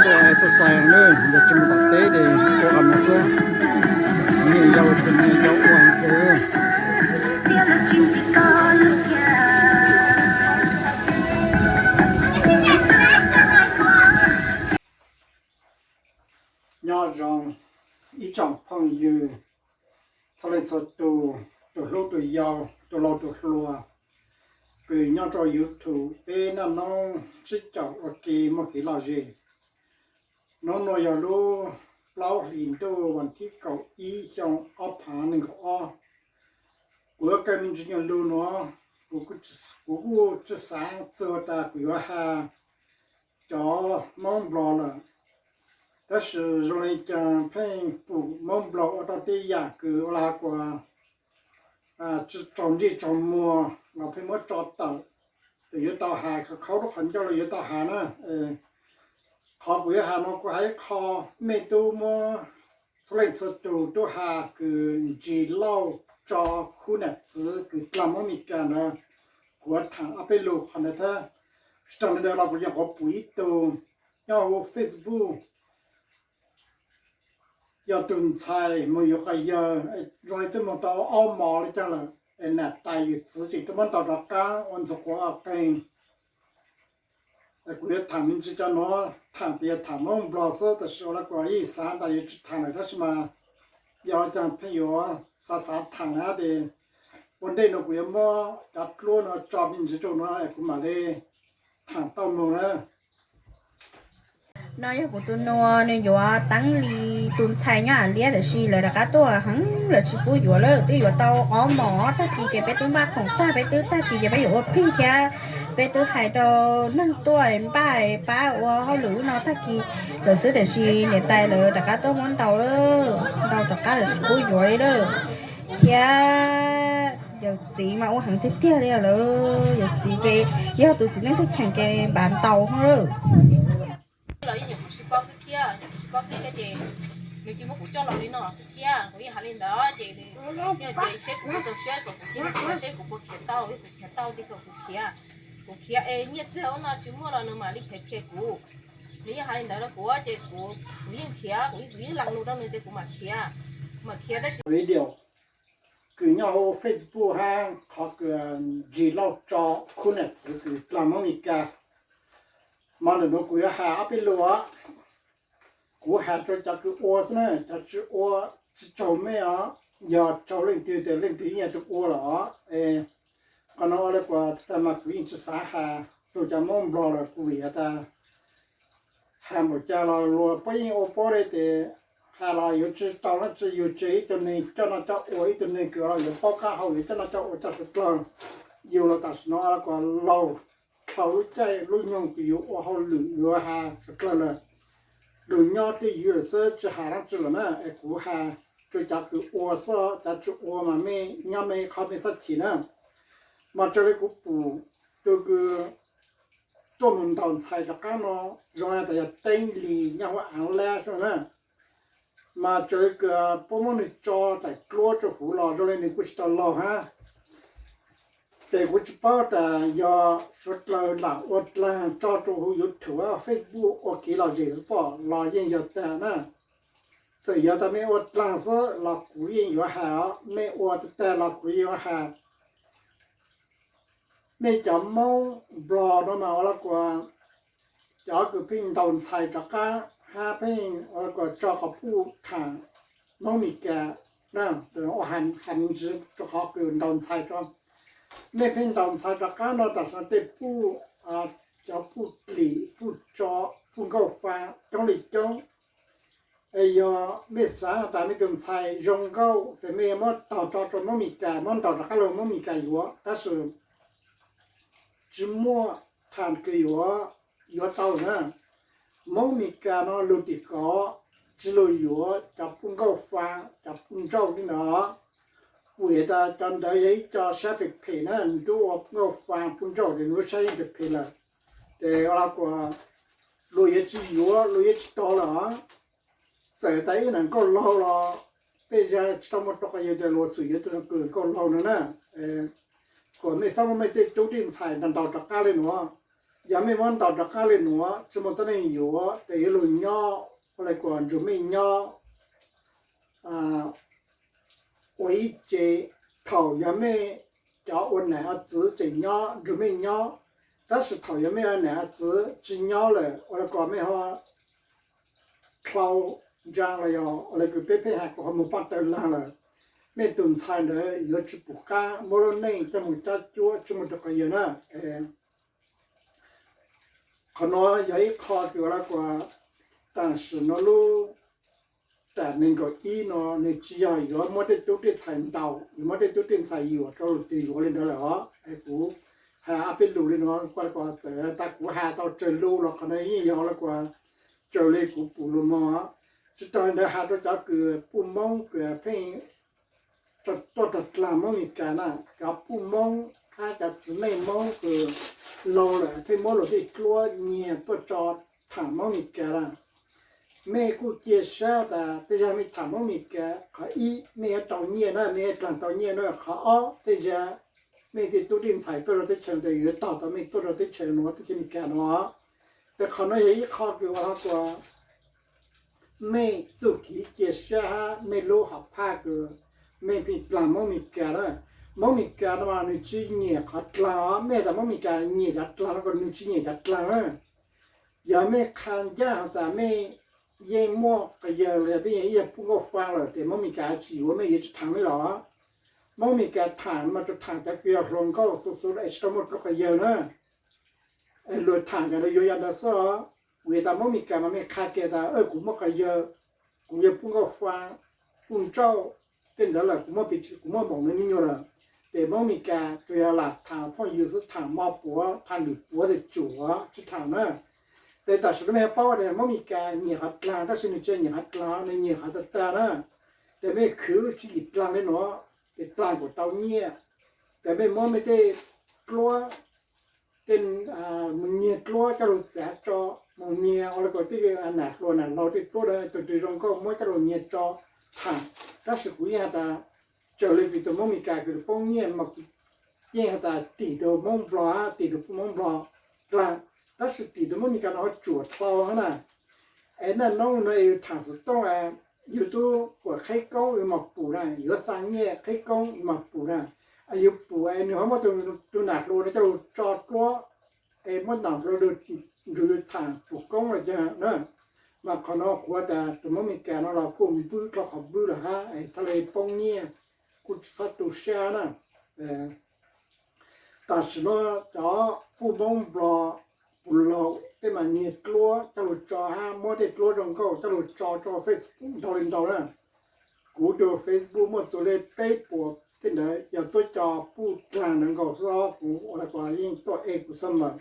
Tuaj exercise ne, yog tsis mus tom teb ces ua qhov no xwb. Niam yau txom nyem yau ua heev kawg. Nyob zoo ib tsoom phooj ywg txhua leej txhua tus, tus hlub tus yau, tus laus tus hluas, kws nyob rau YouTube peb naj noob sib caum ua ke muaj kev lom zem. Hnub no yog lub plaub hlis ntuj vas thib kaum ib xyoo ob phav nees nkaum ob. Kuv yuav qhia me ntsis nyuag lus nuav, kuv kuj tsi xaav txug tas kuv yuav has cov Moob Nplog lawm, tab sis zoo le caag pheej pum Moob Nplog ua tau tej yam kws ua le has kuas tsi raug ntsej raug muag los pheej muab tso tawm, yuav tau has khaus lub qhov ncauj los yuav tau has na. Qhov kuv yuav has no kuv has ib qho, mej tub muab txhua leej txhua tus tub has kws Ntsis Lauj Tso khub nam txiv kws dlaag Moob Mes Kas ntawd, kuv yuav thaam ob peb lug qhov ntawd thiab. Tsi taag le ntawd los kuv nyuam qhuav pum ib tug nyob huv Facebook, yog tug ntxhais moog yuav quas yawg, zoo le twb moog tau aub mos le caag lawm, es nam tais yawm txiv tseem tuaj muab ntaus rov qaab ua ntxuag quav qeeg. Kuv yuav thaam me ntsis cov nuav, thaam kuv yuav thaam Moob Nplog xwb, tab sis ua le kuas yeej xaav tas yuav tsi thaam lawm tab sis mas yog le caag pheej yuav xav xav thaam na ces ua ntej nuav kuv yuav muab cov dluab nuav tso me ntsis rau nuav kuv mam le thaam tau moog na. No yog kuv tus nus, nws yuav teeb li tus ntxhais nyob av liab, tab sis lawv rov qab tuaj heev lawm tsis pub yuav lawm, twb yuav tau ob mos. Tag kis ces peb twb npaj khoom tag, peb twb tag kis ces peb yuav ua plig thiab, peb twb hais rau neeg tuaj npaj pab ua hauj lwm no tag kis lawm xwb, tab sis niam tais lawv rov qab tuaj muab ntaus, ntaus rov qab lawm tsis pub yuav li lawm. Thiab yawm txiv mas ua heev tiag tiag li lawm, yawm txiv ces yog tus txiv neej tub cheem ces npav ntaus lawm. Los yeej nyuam qhuav sib paub xwb thiab, nyuam qhuav sib paub xwb thiab ces nws cia muab kuv coj los li no xwb thiab. Kuv yeej hais li ntawd ces nws yeej tias seb kuv puas txaus siab kom kuv cia, seb kuv puas khiav tau, yog kuv khiav tau ces kom kuv khiav. Kuv khiav es nyiaj txiag ub no tsis muaj los nws mam li khiav khiav kuv. Nws yeej hais li ntawd rau kuv ces kuv, kuv yeej khiav, kuv yeej, kuv yeej lees lus rau nws tias kuv mam khiav, mam khiav tab sis video kws nyob huv Facebook hab qhov kws Ntsis Lauj Tso khub nam txiv kws dlaag Moob Mes Kas, mas ntawm nuav kuv yuav has ob peb lus. Kuv has rau cov kws ua xwb na, cov tsi ua tsi tsaug mej os, yog tsaug leej twg tes leej twg yeej yog tug ua lawm os. Qhov no ua le kuas tag mas kuv yeej tsi xav has txug cov Moob Nplog lawm, kuv vim has tas has npaum cas los luag puab yeej ua puab le tes has los yuav tsi tau dlaab tsi, yug tsi ib tug neeg coj noj coj ua, ib tug neeg kws yuav paub qab hau yuav coj noj coj ua coj suav dlawg. Yug los tam sim no kuas laug dhau lub caij lub nyoog kws yuav ua hauj lwm yuav has suav dlawg lawm. Lug nyob twj ywm lawm xwb tsi has dlaab tsi lawm na, es kuv has rua cov kws ua xwb, cov tsi ua mas mej nyob mej qhov mej txhob chim na. Mas raws li kuv pum, tug kws tuaj mus ntaus ntxhais rov qab no zoo le tas yog Teeb Lis nyob huv Aav Lab xwb na. Mas raws li kws puab muab nwg tso daim duab rua huv los zoo li nwg kuj tsis tau laug hab. Ces kuv tsis paub tas yog suav dlawg lam ua dlaag tso rua huv YouTube, Facebook ua kev lom zem xwb pom los yeej yog tag na. Txawm yog tas mej ua dlaag xwb los kuv yeej yuav has os, mej ua tag tag los kuv yeej yuav has. Mej cov Moob Nplog no mas ua le kuas cov kws pheej ntaus ntxhais rov qab hab pheej ua le kuas tso quas puj thaam Moob Mes Kas, ua has ntsis rua qhov kws ntaus ntxhais rov, mej pheej ntaus ntxhais rov qab no tam sim no tej puj, cov puj dlim, puj tso, puj nkauj fa coob li coob. Es yog mej xav tas mej tug ntxhais zoo nkauj tes mej muab taug tso rua Moob Mes Kas, muab ntaus rov qab lug Moob Mes Kas yuav, tab sis tsi muaj thaam kws yuav, yuav tau na. Moob Mes Kas no lug tim kov, tsi lug yuav cov puj nkauj fa, cov puj nrauj li ntawd. Kuv has tas cov ntawd yog ib co sab phem phem na, nws tub ua puj nkauj fa puj nrauj tes nws lub sab yeej phem phem lawm. Ces ua le kuas luag yuav tsi yuav, luag yuav tsi tau lawm os. Txawm tas ib nam nkauj laug los tej zag tsi tau muaj rau qhov yog tias luag xwm yuav tug kws nkauj laug no na. Kuas mej txhob muab mej tej tub tej ntxhais ntaus ntaus rov qab li nuav. Yog mej muab ntaus rov qab li nuav tsi muaj tuab neeg yuav, tes yuav lug nyob ua le kuas nrug mej nyob ua ib ce. Thaum yog mej cov ua nam ua txwv tseem nyob nrug mej nyob, tab sis thaum yog mej ua nam ua txwv tsi nyob lawm ua le kuas mej ho dlhau ntsaa los yog ua le kws peb pheej has kuas ho moog poj tawg laag lawm, mej tug ntxhais ntawd yuav tsi pum qab muab lub neej coj moog cab cuab tsi muaj rua quas yawg na. Qhov nuav yog ib qho kws ua le kuas tam sim nuav lub tam neeg nkaum ib nuav nwg tsi yog yuav muab tej tub tej ntxhais ntaus, yuav muab tej tub tej ntxhais yuam rua lug twg yuav le ntawd lawm os. Es kuv has ob peb lug le nuav kuas txawm tas kuv has tau tsawg lug los qhov nuav yeej yog le kuas raws le kuv pum lug moog. Tsi taag ntawd has rua cov kws puj Moob kws pheej tuaj rog dlaag Moob Mes Kas na, cov puj Moob hab cov txiv neej Moob kws laug lawm pheej muab luag tej duab nyiag tuaj tso thaam Moob Mes Kas na. Mej kuj cia sab tas tej zag mej thaam Moob Mes Kas, qhov ib mej yuav tau nyiaj na, mej yuav dlaag tau nyiaj na. Qhov ob tej zag mej tej tub tej ntxhais tuaj rua teb chaws tes yuav tog tau mej tuaj rua teb chaws nuav, teb chaws Mes Kas nuav. Tes qhov nuav yog ib qho kws ua le kuas mej txuj kev cia sab hab mej lub hom phaj kws mej pheej dlaag Moob Mes Kas na. Moob Mes Kas no mas nwg tsi nyiam qhov dlaag os, mej tas Moob Mes Kas nyiam cov dlaag no kuas nwg tsi nyiam cov dlaag na. Yog mej qha ncaaj has tas mej yeej muaj quas yawg los yog mej yeej ib yam puj nkauj faa lawm tes Moob Mes Kas tsi yuav mej, yuav tsi thaam mej los. Moob Mes Kas thaam mas tsuas thaam cov kws yog hluas nkauj xwb xwb es tsi tau muaj rua quas yawg na. Es luag thaam cov ntawd yuav yog ntawd xwb os. Vim tas Moob Mes Kas mas mej qha kiag tas kuv muaj quas yawg, kuv yog puj nkauj faa, puj nrauj, tej ntawd lawm kuv muaj, kuv muaj npaum ntawd me nyuam lawm. Tes Moob Mes Kas tsuas yog lam thaam phooj ywg xwb, thaam mo puav, thaam lwm puav tes tsuav tsi thaam na. Tes tam sim no mej paub tas Moob Mes Kas nyiam qhov dlaag tab sis nwg tsi nyiam qhov dlaag, nwg nyiam qhov tag tag na. Tes mej khwv lub tswv yim dlaag le nuav, tes dlaag kuas tau nyiaj. Tes mej muab mej tej duab, tej moog nyiag duab coj lug txav tso, moog nyiag ua le kuas tej nam hluas nam laug tej duab ntawd tug twg zoo nkauj muab coj lug nyiag tso thaam. Tab sis kuv yeej has tas, raws le kws tug Moob Mes Kas kws poob nyiaj mas kuv yeej has tas tim tug Moob Nplog hab tim tug puj Moob Nplog dlaag, tab sis tim tug Moob Mes Kas no ho tsuam dlhau hab na. Es naj noob nuav yus thaam xov tooj, yus tub kuas qheb koob yus mas pum na, yuav xa nyiaj qheb koob yus mas pum na. Yus pum es nwg ho muab tug nam hluas no coj lug tso duab, es muab nam hluas nrug yus thaam pum koob los caag na. Mas qhov no kuv tas tug Moob Mes Kas no los kuj npwb dlhau qhov npwb lawm hab, es thaum le poob nyiaj kuj tsi xob tu sab na. Tam sim no cov puj Moob Nplog, puj laug tej mas nyiag duab coj lug tso hab muab tej duab zoo nkauj coj lug tso rua Facebook ntau le ntau na. Kuv tug Facebook muaj txug le peb puas tej ntawd, yog tuab cov puj dlaag ntawd nkaus xwb, kuv ua le kuas yeej tuaj ev kuv xwb mas.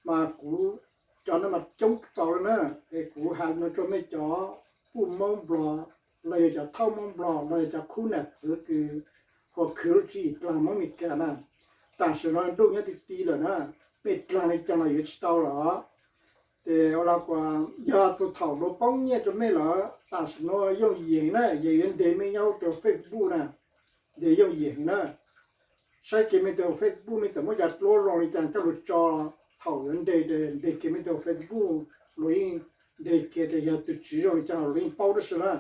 Mas kuv cov no mas coob txaus le na. Es kuv has no rua mej cov puj Moob Nplog los yog cov thauj Moob Nplog los yog cov khub nam txwv kws huam khwv lub tswv yim dlaag Moob Mes Kas na. Tam sim no ntuj nyob ti ti lawm na, mej dlaag le caag los yuav tsi tau lawm. Ces ua le kuas yog txug thaum luag poob nyiaj rua mej lawm, tam sim no yooj yim heev na, yog yuav ntes mej nyob rua Facebook na, ntes yooj yim heev na. Saib kiag mej tug Facebook mej txawm muab cov duab zoo le caag coj lug tso, thaum yuav ntes, ntes kiag mej tug Facebook, luag yeej ntes kiag tes yog tug tswv zoo le caag luag yeej paub tab sis na.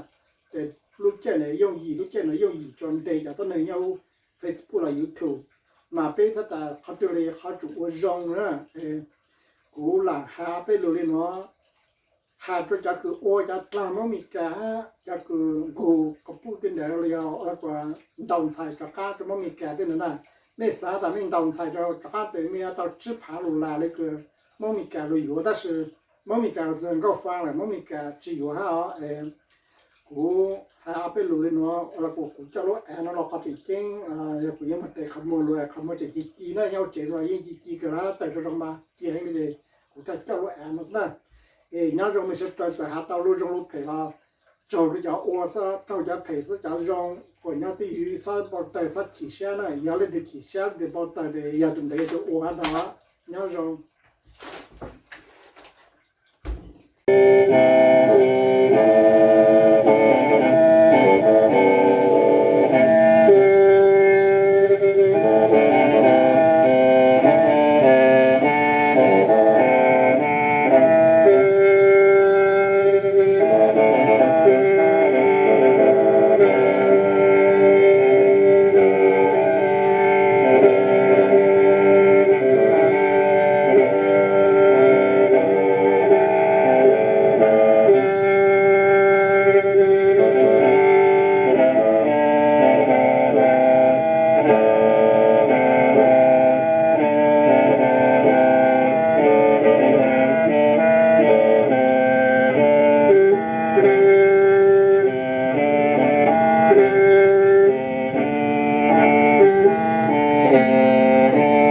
Ces lub caij no yooj yim, lub caij no yooj yim tso ntes cov tuab neeg nyob hauv Facebook los YouTube. Mas peb txhaj tas qhov twg le qhov tsum ua zoo na. Kuv lam has peb lug le nuav, has rua cov kws ua cov dlaag Moob Mes Kas hab cov kws nqug quas puj tej ntawd los yog ua le kuas ntaus ntxhais rov qab rua Moob Mes Kas tej ntawd na. Mej xav tas mej ntaus ntxhais rov qab tes mej yuav tau tsib phav lus las le kws Moob Mes Kas luag yuav, tab sis Moob Mes Kas txug nkauj faa lawm Moob Mes Kas tsi yuav hab os. Kuv has ob peb lus le nuav ua le kuas kuv coj lub av no los qhov tseem ceeb, yog kuv yuav moog tes qhov muag lug, qhov muag tseem ci ci na, nyob hauv tsev no yeej ci ci kawg lawm, tawm rau zoo mas ci heev li ces kuv tau coj lub av no xwb na. Es nyob zoo mej sawv daws, txawm has tau lub zoo lub phem los raug rua cov ua xwb, raug cov phem xwb, cov zoo kuas nyob twj ywm xob npau taws xob chim sab na, yog leej twg chim sab leej twg npau taws tes yog tus ntawd yog tus ua no. Nyob zoo.